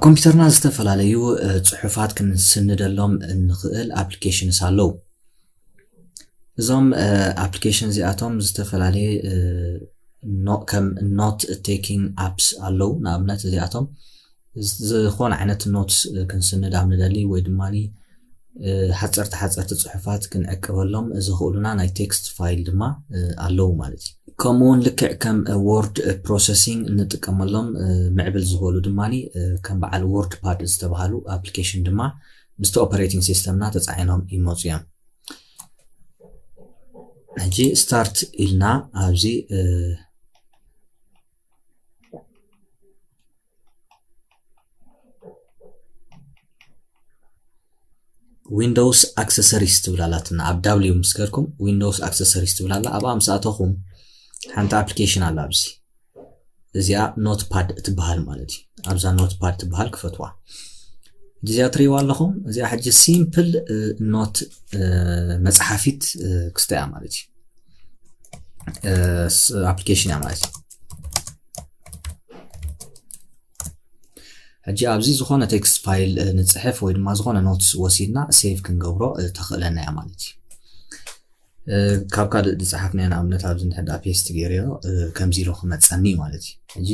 ኮምፒውተርና ዝተፈላለዩ ጽሑፋት ክንስንደሎም እንኽእል ኣፕሊኬሽንስ ኣለዉ። እዞም ኣፕሊኬሽን እዚኣቶም ዝተፈላለየ ከም ኖት ቴኪንግ ኣፕስ ኣለዉ። ንኣብነት እዚኣቶም ዝኾነ ዓይነት ኖትስ ክንስንድ ኣብ ንደሊ ወይ ድማ ሓፀርቲ ሓፀርቲ ፅሑፋት ክንዕቅበሎም ዝኽእሉና ናይ ቴክስት ፋይል ድማ ኣለዉ ማለት እዩ። ከምኡ እውን ልክዕ ከም ወርድ ፕሮሰሲንግ እንጥቀመሎም ምዕብል ዝበሉ ድማ ከም በዓል ወርድ ፓድ ዝተባሃሉ ኣፕሊኬሽን ድማ ምስቲ ኦፐሬቲንግ ሲስተምና ተፃዒኖም ይመፁ እዮም። ሕጂ ስታርት ኢልና ኣብዚ ዊንዶውስ ኣክሰሰሪስ ትብል ኣላትና። ኣብ ዳብሊው ምስ ከድኩም ዊንዶውስ ኣክሰሰሪስ ትብል ኣላ። ኣብኣ ምስ ኣተኹም ሓንቲ ኣፕሊኬሽን ኣላ ኣብዚ። እዚኣ ኖት ፓድ ትበሃል ማለት እዩ። ኣብዛ ኖት ፓድ ትበሃል ክፈትዋ። እዚኣ ትሪእዋ ኣለኹም። እዚኣ ሕጂ ሲምፕል ኖት መፅሓፊት ክስተ እያ ማለት እዩ። ኣፕሊኬሽን እያ ማለት እዩ። ሕጂ ኣብዚ ዝኾነ ቴክስት ፋይል ንፅሕፍ ወይ ድማ ዝኾነ ኖትስ ወሲድና ሴቭ ክንገብሮ ተኽእለና እያ ማለት እዩ። ካብ ካልእ ዝፀሓፍናዮ ንኣብነት ኣብዚ እንድሕር ዳ ፔስት ገይረዮ ከምዚ ኢሉ ክመፀኒ እዩ ማለት እዩ። ሕጂ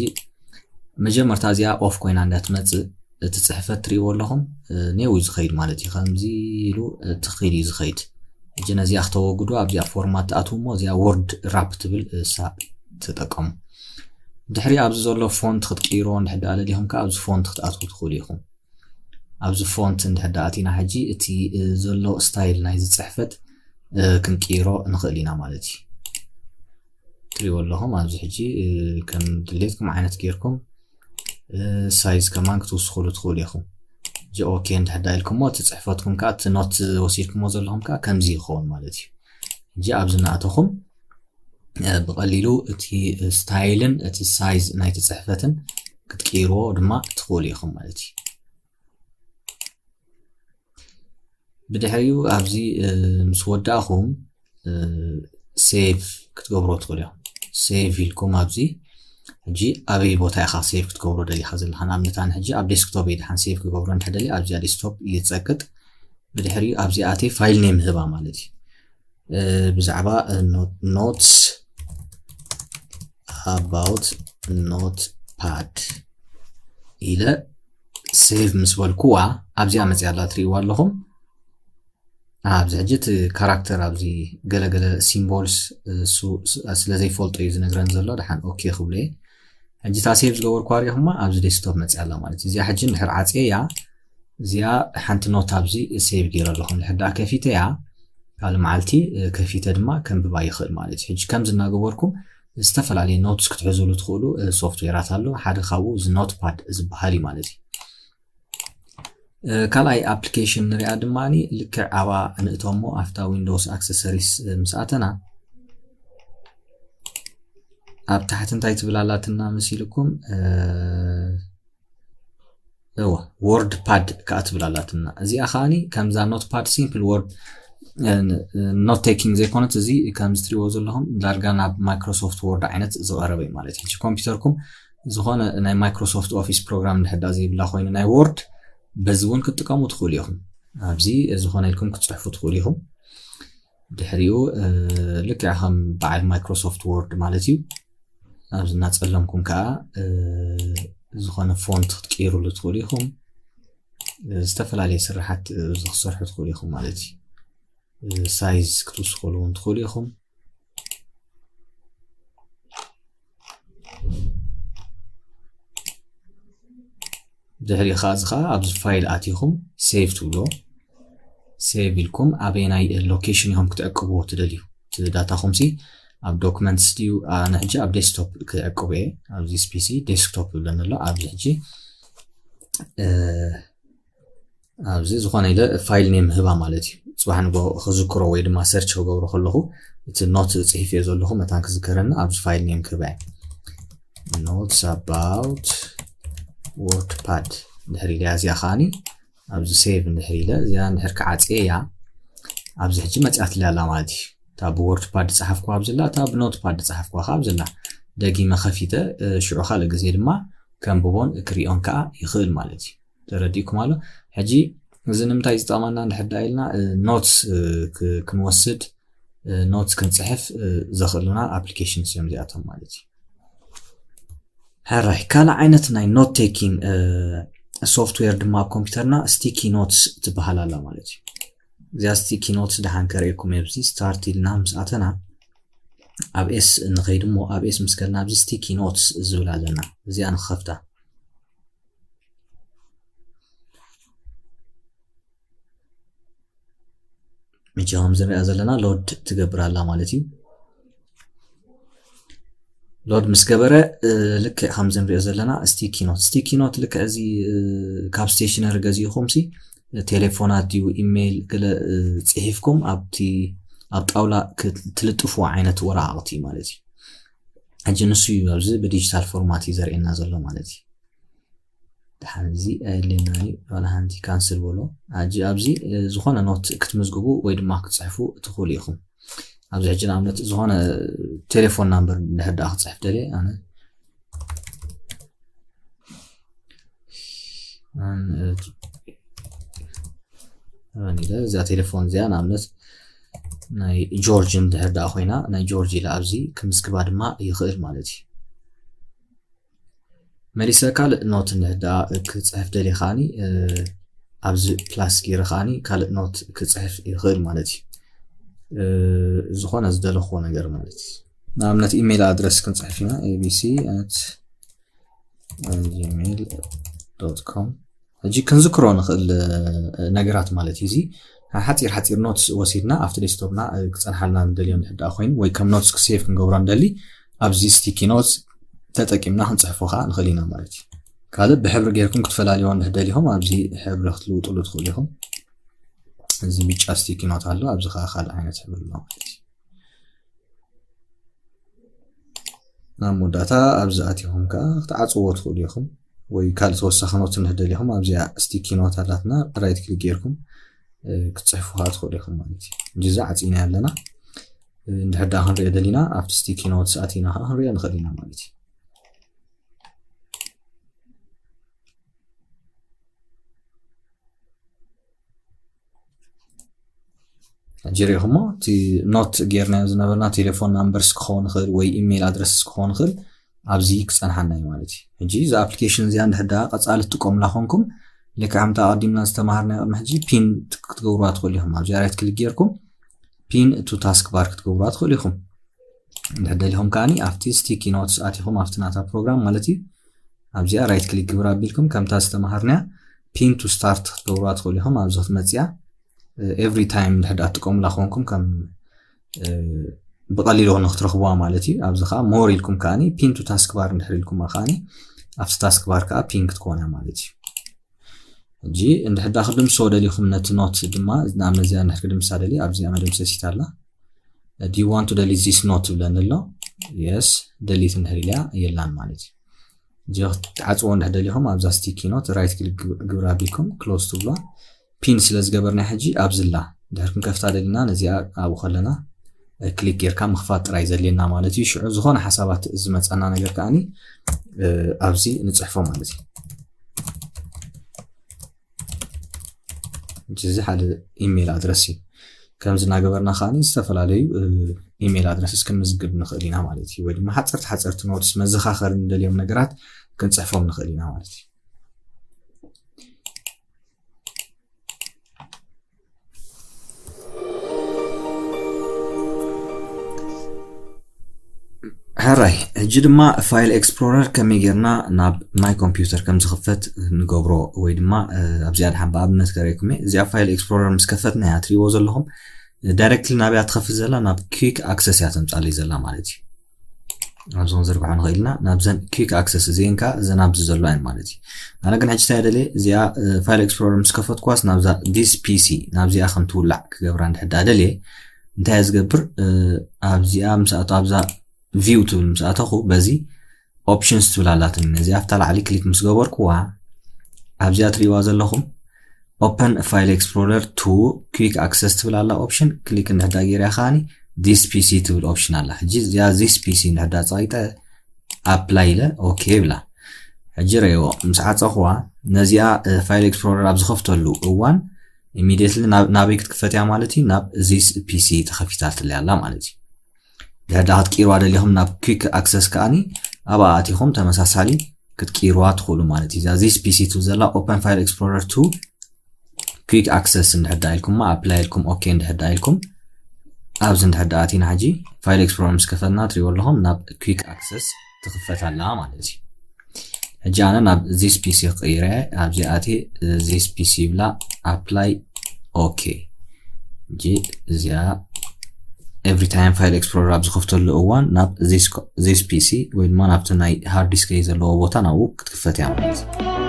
መጀመርታ እዚኣ ኦፍ ኮይና እንዳትመፅእ እቲ ፅሕፈት ትሪእዎ ኣለኹም ኔው እዩ ዝኸይድ ማለት እዩ። ከምዚ ኢሉ ትኽኢል እዩ ዝኸይድ። ሕጂ ነዚኣ ክተወግዱ ኣብዚኣ ፎርማት ትኣትዉ እሞ እዚኣ ወርድ ራፕ ትብል እሳ ተጠቀሙ። ድሕሪ ኣብዚ ዘሎ ፎንት ክትቅይርዎ እንድሕር ደኣ ደሊኹም ከዓ ኣብዚ ፎንት ክትኣትዉ ትኽእሉ ኢኹም። ኣብዚ ፎንት እንድሕር ደኣ ኣቲና ሕጂ እቲ ዘሎ ስታይል ናይዚ ፅሕፈት ክንቅይሮ ንኽእል ኢና ማለት እዩ። ትሪእዎ ኣለኹም ኣብዚ ሕጂ ከም ድሌትኩም ዓይነት ጌርኩም ሳይዝ ከማን ክትውስኽሉ ትኽእሉ ኢኹም። ሕጂ ኦኬ እንድሕር ደኣ ኢልኩሞ እቲ ፅሕፈትኩም ከዓ እቲ ኖት ወሲድኩሞ ዘለኹም ከዓ ከምዚ ይኸውን ማለት እዩ። ሕጂ ኣብዚ እናኣተኹም ብቐሊሉ እቲ ስታይልን እቲ ሳይዝ ናይቲ ፅሕፈትን ክትቅይርዎ ድማ ትኽእሉ ኢኹም ማለት እዩ። ብድሕሪኡ ኣብዚ ምስ ወዳእኹም ሴቭ ክትገብሮ ትኽእሉ እዮም። ሴቭ ኢልኩም ኣብዚ ሕጂ ኣበይ ቦታ ኢኻ ሴቭ ክትገብሮ ደሊኻ ዘለኻ? ንኣብነት ኣነ ሕጂ ኣብ ዴስክቶፕ እየ ደሓን ሴቭ ክገብሮ እንድሕር ደልየ ኣብዚኣ ዴስክቶፕ ይፀቅጥ። ብድሕሪኡ ኣብዚኣ ኣትየ ፋይል ኔም ህባ ማለት እዩ። ብዛዕባ ኖትስ ኣባውት ኖት ፓድ ኢለ ሴቭ ምስ በልኩዋ ኣብዚኣ መፅያ ኣላ ትሪእዋ ኣለኹም። ኣብዚ ሕጂ እቲ ካራክተር ኣብዚ ገለገለ ሲምቦልስ ስለ ዘይፈልጦ እዩ ዝነግረን ዘሎ። ደሓን ኦኬ ክብሎ እየ። ሕጂ እታ ሴቭ ዝገበርኩዋ ሪኢኹማ ኣብዚ ዴስክቶፕ መፅያ ኣላ ማለት እዩ። እዚኣ ሕጂ እንድሕር ዓፅየያ እዚኣ ሓንቲ ኖት ኣብዚ ሴቭ ገይረ ኣለኹ። እንድሕር ደኣ ከፊተያ ካልእ መዓልቲ ከፊተ ድማ ከንብባ ይኽእል ማለት እዩ። ሕጂ ከምዚ እናገበርኩም ዝተፈላለዩ ኖትስ ክትሕዙሉ ትኽእሉ ሶፍትዌራት ኣሎ። ሓደ ካብኡ እዚ ኖት ፓድ ዝበሃል እዩ ማለት እዩ። ካልኣይ ኣፕሊኬሽን ንሪኣ ድማ ልክዕ ኣብኣ ንእቶሞ ኣብታ ዊንዶውስ ኣክሰሰሪስ ምስ ኣተና ኣብ ታሕቲ እንታይ ትብል ኣላትና መሲልኩም? እወ ወርድ ፓድ ከዓ ትብል ኣላትና። እዚኣ ከዓኒ ከምዛ ኖት ፓድ ሲምፕል ወርድ ኖት ቴኪንግ ዘይኮነት እዚ ከምዚ ትሪእዎ ዘለኹም ዳርጋ ናብ ማይክሮሶፍት ወርድ ዓይነት ዝቐረበ እዩ ማለት እዩ። ኮምፒውተርኩም ዝኾነ ናይ ማይክሮሶፍት ኦፊስ ፕሮግራም እንድሕር ደኣ ዘይብላ ኮይኑ ናይ ወርድ በዚ እውን ክትጥቀሙ ትኽእሉ ኢኹም። ኣብዚ ዝኾነ ኢልኩም ክትፅሕፉ ትኽእሉ ኢኹም። ድሕሪኡ ልክዕ ከም በዓል ማይክሮሶፍት ወርድ ማለት እዩ። ኣብዚ እናፀለምኩም ከዓ ዝኾነ ፎንት ክትቅይሩሉ ትኽእሉ ኢኹም። ዝተፈላለየ ስራሓት እዚ ክሰርሑ ትኽእሉ ኢኹም ማለት እዩ። ሳይዝ ክትውስኽሉ እውን ትኽእሉ ኢኹም። ድሕሪ ከዓ እዚ ከዓ ኣብዚ ፋይል ኣቲኹም ሴቭ ትብሎ። ሴቭ ኢልኩም ኣበየናይ ሎኬሽን ኢኹም ክትዕቅብዎ ትደልዩ? እቲ ዳታኹም ሲ ኣብ ዶክመንትስ ድዩ? ኣነ ሕጂ ኣብ ዴስክቶፕ ክዕቅቦ እየ። ኣብዚ ፒሲ ዴስክቶፕ ይብለኒ ኣሎ። ኣብዚ ሕጂ ኣብዚ ዝኾነ ኢለ ፋይል ኔም ህባ ማለት እዩ። ፅባሕ ንጎ ክዝክሮ ወይ ድማ ሰርች ክገብሮ ከለኹ እቲ ኖት ፅሒፈዮ ዘለኹ መታን ክዝከረኒ ኣብዚ ፋይል ኔም ክህባ እየ። Notes about word pad ድሕሪ ኢለያ እዚኣ ከዓኒ ኣብዚ ሴቭ እንድሕር ኢለ እዚኣ እንድሕር ክዓፅየ እያ ኣብዚ ሕጂ መፅኣትለይ ኣላ ማለት እዩ። እታ ብወርድ ፓድ ዝፀሓፍኩዋ ኣብዚ ኣላ፣ እታ ብኖት ፓድ ዝፀሓፍኩዋ ከዓ ኣብዚ ኣላ። ደጊመ ከፊተ ሽዑ ካልእ ግዜ ድማ ከንብቦን ክሪኦን ከዓ ይኽእል ማለት እዩ። ተረዲእኩም ኣሎ። ሕጂ እዚ ንምንታይ ዝጠቕመና እንድሕር ደኣ ኢልና፣ ኖትስ ክንወስድ፣ ኖትስ ክንፅሕፍ ዘኽእሉና ኣፕሊኬሽንስ እዮም እዚኣቶም ማለት እዩ። ሕራይ ካልእ ዓይነት ናይ ኖት ቴኪንግ ሶፍትዌር ድማ ኣብ ኮምፒውተርና ስቲኪ ኖትስ ትበሃል ኣላ ማለት እዩ። እዚኣ ስቲኪ ኖትስ ደሓን ከርእየኩም እየ። ኣብዚ ስታርት ኢልና ምስ ኣተና ኣብ ኤስ ንኸይድ እሞ ኣብ ኤስ ምስ ከድና ኣብዚ ስቲኪ ኖትስ ዝብል ኣለና። እዚኣ ንኸፍታ። ሕጂ ከም ዝንሪኣ ዘለና ሎድ ትገብር ኣላ ማለት እዩ። ሎድ ምስ ገበረ ልክዕ ከም ዝንሪኦ ዘለና ስቲኪ ኖት ስቲኪ ኖት ልክዕ እዚ ካብ ስቴሽነሪ ገዚእኹም ሲ ቴሌፎናት ድዩ ኢሜይል ገለ ፅሒፍኩም ኣብቲ ኣብ ጣውላ ትልጥፍዎ ዓይነት ወረቃቕቲ ማለት እዩ። ሕጂ ንሱ እዩ ኣብዚ ብዲጂታል ፎርማት እዩ ዘርእየና ዘሎ ማለት እዩ። ድሓን እዚ ኣየድልየናን እዩ። ዋላ ሓንቲ ካንስል በሎ። ሕጂ ኣብዚ ዝኾነ ኖት ክትምዝግቡ ወይ ድማ ክትፅሕፉ ትኽእሉ ኢኹም። ኣብዚ ሕጂ ንኣብነት ዝኾነ ቴሌፎን ናምበር እንድሕር ደኣ ክፅሕፍ ደልየ ኣነ ኣነ ኢለ እዛ ቴሌፎን እዚኣ ንኣብነት ናይ ጆርጅ እንድሕር ደኣ ኮይና ናይ ጆርጅ ኢለ ኣብዚ ክምዝግባ ድማ ይኽእል ማለት እዩ። መሊሰ ካልእ ኖት እንድሕር ደኣ ክፅሕፍ ደልየ ከዓኒ ኣብዚ ፕላስ ገይረ ከዓኒ ካልእ ኖት ክፅሕፍ ይኽእል ማለት እዩ። ዝኾነ ዝደለኽዎ ነገር ማለት እዩ። ንኣብነት ኢሜይል ኣድረስ ክንፅሕፍ ኢና ኤቢሲ ኣት ጂሜይል ዶት ኮም። ሕጂ ክንዝክሮ ንኽእል ነገራት ማለት እዩ። እዚ ሓፂር ሓፂር ኖትስ ወሲድና ኣብቲ ዴስክቶፕና ክፀንሓልና ንደልዮ እንድሕር ደኣ ኮይኑ ወይ ከም ኖትስ ክሴቭ ክንገብሮ ንደሊ ኣብዚ ስቲኪ ኖትስ ተጠቂምና ክንፅሕፎ ከዓ ንኽእል ኢና ማለት እዩ። ካልእ ብሕብሪ ጌርኩም ክትፈላልዮ እንድሕር ደሊኹም ኣብዚ ሕብሪ ክትልውጥሉ ትኽእሉ ኢኹም። እዚ ብጫ ስቲኪ ኖት ኣሎ፣ ኣብዚ ከዓ ካልእ ዓይነት ሕብሪ ኣሎ ማለት እዩ። ናብ መወዳእታ ኣብዚ ኣቲኹም ከዓ ክትዓፅዎ ትኽእሉ ኢኹም ወይ ካልእ ተወሳኺ ኖት እንድሕር ደሊኹም ኣብዚኣ ስቲኪ ኖት ኣላትና ራይት ክሊክ ጌርኩም ክትፅሕፉ ከዓ ትኽእሉ ኢኹም ማለት እዩ። እንጂ እዚ ዓፂና ኣለና። እንድሕር ደኣ ክንሪኦ ደሊና ኣብቲ ስቲኪ ኖትስ ኣቲና ከዓ ክንሪኦ ንኽእል ኢና ማለት እዩ። ሕጂ ሪኢኹሞ እቲ ኖት ጌርናዮ ዝነበርና ቴሌፎን ናምበርስ ክኸውን ይኽእል ወይ ኢሜይል ኣድረስስ ክኸውን ይኽእል ኣብዚ ክፀንሓና እዩ ማለት እዩ። ሕጂ እዚ ኣፕሊኬሽን እዚኣ እንድሕር ደኣ ቀፃሊ ትጥቀሙላ ኮንኩም ልክዕ ከምቲ ኣቐዲምና ዝተምሃርናዮ ቅድሚ ሕጂ ፒን ክትገብሩዋ ትኽእሉ ኢኹም። ኣብዚኣ ራይት ክሊክ ጌርኩም ፒን ቱ ታስክ ባር ክትገብሩዋ ትኽእሉ ኢኹም። እንድሕር ደሊኹም ከዓኒ ኣብቲ ስቲኪ ኖትስ ኣቲኹም ኣብቲ ናታ ፕሮግራም ማለት እዩ ኣብዚኣ ራይት ክሊክ ግብር ኣቢልኩም ከምታ ዝተምሃርናያ ፒን ቱ ስታርት ክትገብሩዋ ትኽእሉ ኢኹም። ኣብዚ ክትመፅያ ኤቭሪ ታይም እንድሕር ደኣ ትጥቀሙላ ኮንኩም ከም ብቐሊሉ ንክትረኽቡዋ ማለት እዩ። ኣብዚ ከዓ ሞር ኢልኩም ከዓኒ ፒን ቱ ታስክ ባር እንድሕር ኢልኩማ ከዓኒ ኣብቲ ታስክ ባር ከዓ ፒን ክትኮን እያ ማለት እዩ። ሕጂ እንድሕር ደኣ ክድምስሶ ደሊኹም ነቲ ኖት ድማ ንኣብነት እዚኣ እንድሕር ክድምሳ ደልየ ኣብዚኣ መደምሰሲት ኣላ። Do you want to delete this note ትብለኒ ኣሎ። የስ ደሊት እንድሕር ኢለያ የላን ማለት እዩ። ሕጂ ክትዓፅዎ እንድሕር ደሊኹም ኣብዛ ስቲኪ ኖት ራይት ክሊክ ግብር ኣቢልኩም ክሎዝ ትብሏ። ፒን ስለ ዝገበርና ሕጂ ኣብዚ ኣላ። እንድሕር ክንከፍታ ደሊና ነዚኣ ኣብኡ ከለና ክሊክ ጌርካ ምኽፋት ጥራይ ዘድልየና ማለት እዩ። ሽዑ ዝኾነ ሓሳባት ዝመፀና ነገር ከዓኒ ኣብዚ ንፅሕፎ ማለት እዩ። ሕጂ እዚ ሓደ ኢሜይል ኣድረስ እዩ። ከምዚ እናገበርና ከዓኒ ዝተፈላለዩ ኢሜይል ኣድረስስ ክንምዝግብ ንኽእል ኢና ማለት እዩ። ወይ ድማ ሓፀርቲ ሓፀርቲ ኖትስ መዘኻኸሪ ንደልዮም ነገራት ክንፅሕፎም ንኽእል ኢና ማለት እዩ። ሕራይ ሕጂ ድማ ፋይል ኤክስፕሎረር ከመይ ጌርና ናብ ማይ ኮምፒውተር ከም ዝኽፈት ንገብሮ ወይ ድማ ኣብዚኣ ድሓን ብኣብነት ከርእየኩም እየ። እዚኣ ፋይል ኤክስፕሎረር ምስ ከፈትናያ ትሪእዎ ዘለኹም ዳይሬክትሊ ናብያ ትኸፍት ዘላ ናብ ኩዊክ ኣክሰስ እያ ተምፃለይ ዘላ ማለት እዩ። ኣብዚ ክንዝርግሖ ንኽእል ኢና ናብዘን ኩዊክ ኣክሰስ እዚአን ከዓ እዘን ኣብዚ ዘሎ እየን ማለት እዩ። ኣነ ግን ሕጂ እንታይ ደልየ እዚኣ ፋይል ኤክስፕሎረር ምስ ከፈትኳስ ናብዛ ዲስ ፒሲ ናብዚኣ ከም ትውላዕ ክገብራ እንድሕር ደኣ ደልየ እንታይ እየ ዝገብር ኣብዚኣ ምስ ኣቶ ኣብዛ ቪው ትብል ምስ ኣተኹ በዚ ኦፕሽንስ ትብል ኣላትኒ ነዚኣ ኣብታ ላዕሊ ክሊክ ምስ ገበርኩዋ ኣብዚኣ ትሪእዋ ዘለኹም ኦፐን ፋይል ኤክስፕሎረር ቱ ኩዊክ ኣክሰስ ትብል ኣላ ኦፕሽን ክሊክ እንድሕዳ ገይርያ ከዓኒ ዲስ ፒሲ ትብል ኦፕሽን ኣላ። ሕጂ እዚኣ ዚስ ፒሲ እንድሕዳ ፀቂጠ ኣፕላይ ኢለ ኦኬ ይብላ። ሕጂ ረእይዎ ምስ ዓፀኹዋ ነዚኣ file explorer ኣብ ዝኸፍተሉ እዋን immediately ናበይ ክትክፈት እያ ማለት እዩ? ናብ this PC ተኸፊታትለይ ኣላ ማለት እዩ። ድሕር ዳኣ ክትቅይርዋ ደሊኹም ናብ quick access ከኣኒ ኣብኣ ኣቲኹም ተመሳሳሊ ክትቅይርዋ ትኽእሉ ማለት እዩ። እዛ this PC ትብል ዘላ open file explorer to quick access እንድሕር ዳኣ ኢልኩማ apply ኢልኩም okay እንድሕር ዳኣ ኢልኩም ኣብዚ እንድሕር ዳኣ ኣቲና ሕጂ file explorer ምስ ከፈትና ትሪእዎ ኣለኹም ናብ quick access ትኽፈት ኣላ ማለት እዩ። ሕጂ ኣነ ናብ this PC ክቕይረ ኣብዚ ኣቲ this PC ይብላ apply okay። ሕጂ እዚኣ every time file explorer ኣብ ዝኸፍተሉ እዋን ናብ this PC ወይ ድማ ናብቲ ናይ hard disk ዘለዎ ቦታ ናብኡ ክትክፈት እያ ማለት እዩ።